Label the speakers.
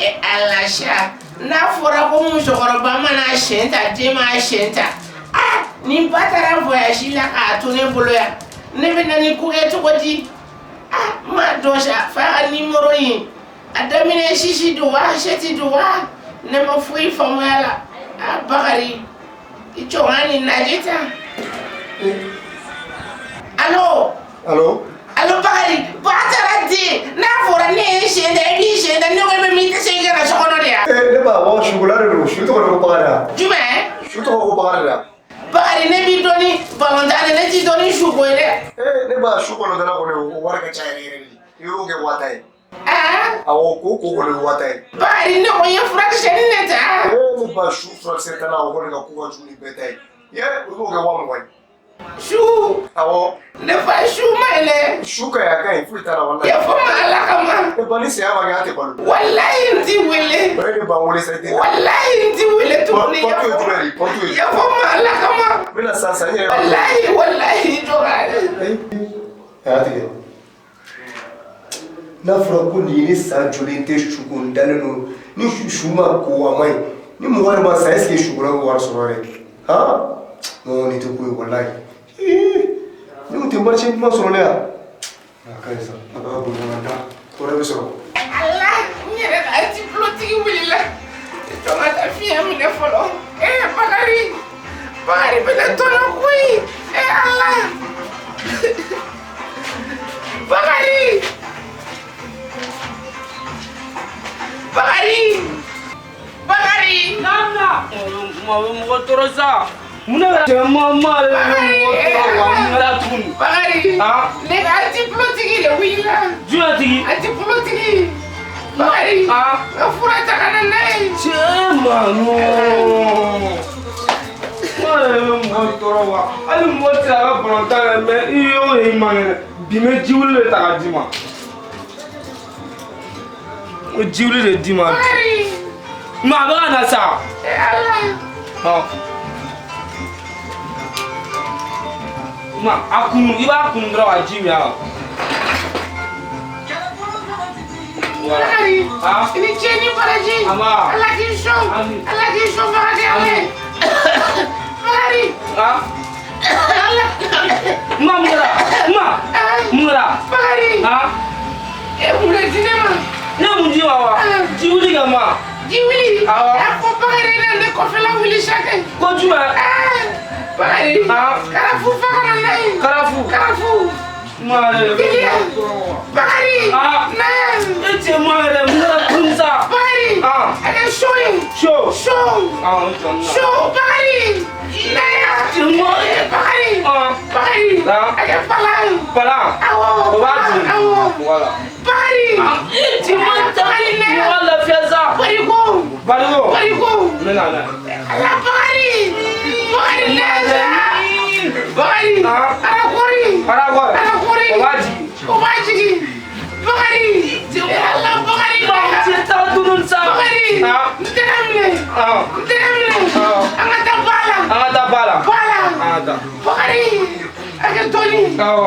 Speaker 1: E Ala sa, n'a fɔra ko musokɔrɔba mana sen ta, den m'a sen ta. Ah, ni ba taara voyage la k'a to ne bolo yan, ne bɛ na ni ko kɛ cogo di? Ah, n m'a dɔn sa, fa ka numéro in a daminɛ six don wa, sept don wa, ne ma foyi faamuya la. Ah, Bakari, i jɔ n ka nin lajɛ tan. Allo?
Speaker 2: Allo?
Speaker 1: Allo Bakari, ba taara den, n'a fɔra ne ye sen da, e b'i sen da, ne ko e bɛ min, i tɛ segin ka na so kɔnɔ de ya?
Speaker 2: Eh, ne ba, wa sukola de don. Su tɔgɔ de ko Bakari ya?
Speaker 1: Jumɛn?
Speaker 2: Su tɔgɔ ko Bakari de ya?
Speaker 1: Bakari, ne b'i dɔn ni balontan de, ne t'i dɔn ni suko ye dɛ.
Speaker 2: Eh, ne ba, su kɔnɔntɔnna kɔni, o wari ka ca yɛrɛ yɛrɛ de. I y'o kɛ 50 000 ye.
Speaker 1: Ah.
Speaker 2: Awɔ, ko ko kɔni ye 50 000 ye.
Speaker 1: Bakari, ne ko n ye furakisɛnin de ta.
Speaker 2: Eh, ne ba, su furakisɛ tala, o kɔni ka ko ka jugu ni bɛɛ ta ye. Ye, o b'o kɛ 20 000 ye.
Speaker 1: Su?
Speaker 2: Awɔ.
Speaker 1: Ne fa, su ma ɲi dɛ.
Speaker 2: Su ka ɲi, a ka ɲi, foyi t'a la walayi.
Speaker 1: Yafa ma Ala kama.
Speaker 2: Ne ba, ni saya ma kɛ, an tɛ balo.
Speaker 1: Walayi, n t'i wele.
Speaker 2: O ye ne ba wele sa, i tɛ.
Speaker 1: Walayi, n t'i wele tuguni.
Speaker 2: Porte ye jumɛn de ye? Porte ye.
Speaker 1: Yafa ma Ala kama.
Speaker 2: N bɛna sisan sisan, n yɛrɛ.
Speaker 1: Walayi, walayi, jɔ ka.
Speaker 2: A y'a tigɛ. N'a fɔra ko nin ye ne san joli, n tɛ su ko, n dalen don ni su ma ko, a ma ɲi. Ni mɔgɔ yɛrɛ ma sa, est ce que sukola bɛ wari sɔrɔ yɛrɛ? Han, non, nin tɛ ko ye walayi. Ne kun tɛ marché ɲuman sɔrɔ ne yan. A ka ɲi sa, a b'a ka bolimafɛn da, tɔɔrɔ bɛ sɔrɔ.
Speaker 1: Ala, n yɛrɛ ka antipulotigi wulila. Jɔ ka taa fiɲɛ minɛ fɔlɔ. Ee Bakari, Bakari bɛ ne tɔɲɔ koyi. Ee Ala, Bakari, Bakari, Bakari.
Speaker 3: Ma bɛ mɔgɔ tɔɔrɔ sa. Mun de kɛra? Cɛ, ma ma yɛrɛ bɛ mɔgɔ tɔɔrɔ wa, mun kɛra tuguni?
Speaker 1: Bakari, ne ka antipulotigi de wulila.
Speaker 3: Jumɛn tigi?
Speaker 1: Antipulotigi. Bakari, n ka fura ta ka na n'a ye.
Speaker 3: Cɛ, ma non. Ma yɛrɛ bɛ mɔgɔ tɔɔrɔ wa. Hali mɔgɔ tɛ se a ka balontan kɛ, mais i y'o ye, i man kɛnɛ. Bi n bɛ jiwuli de ta ka d'i ma. N bɛ jiwuli de d'i ma.
Speaker 1: Bakari.
Speaker 3: Ma, a bɛ ka na sa.
Speaker 1: Ee Ala.
Speaker 3: Ma, a kunu, i b'a kunu dɔrɔn ka ji min a kan.
Speaker 1: Bakari, i ni ce ni baraji. Ala k'i sɔn. Ala k'i sɔn Bakari Ala ye. Bakari. Ala.
Speaker 3: Ma, mun kɛra? Ma, mun kɛra?
Speaker 1: Bakari. E mun de di ne ma?
Speaker 3: Ne ye mun d'i ma wa? Ji wuli ka ma.
Speaker 1: Ji wuli?
Speaker 3: Awɔ.
Speaker 1: A fɔ Bakari na ne kɔfɛla wuli sa kɛ.
Speaker 3: Ko jumɛn?
Speaker 1: Bakari. Karafu fa ka na n'a ye.
Speaker 3: Karafu.
Speaker 1: Karafu.
Speaker 3: Ma yɛrɛ bɛ
Speaker 1: Teliya. Bakari. Na yan.
Speaker 3: E cɛ, ma yɛrɛ, mun kɛra tuguni sa?
Speaker 1: Bakari. A kɛ so ye.
Speaker 3: So.
Speaker 1: So.
Speaker 3: N jɔ n na.
Speaker 1: So Bakari. Na yan.
Speaker 3: Cɛ, ma.
Speaker 1: Bakari. Bakari. A kɛ palan.
Speaker 3: Palan.
Speaker 1: Awɔ.
Speaker 3: O b'a dun.
Speaker 1: Awɔ.
Speaker 3: Voilà.
Speaker 1: Bakari.
Speaker 3: E cɛ, ma ta.
Speaker 1: Bakari na yan.
Speaker 3: Mɔgɔ lafiya sa.
Speaker 1: Bariko.
Speaker 3: Bariko.
Speaker 1: Bariko.
Speaker 3: N bɛ na n'a ye.
Speaker 1: Ala Bakari. Bakari na yan sa. Bakari. Arakori.
Speaker 3: Arakori.
Speaker 1: Arakori.
Speaker 3: O b'a jigin.
Speaker 1: O b'a jigin. Bakari. Ala Bakari na yan.
Speaker 3: Cɛ, taa dumuni sa.
Speaker 1: Bakari. N tɛgɛ minɛ. N tɛgɛ minɛ. An ka taa ba la.
Speaker 3: An ka taa ba la.
Speaker 1: Ba la.
Speaker 3: An ka taa.
Speaker 1: Bakari. A kɛ dɔɔni.
Speaker 3: Awɔ.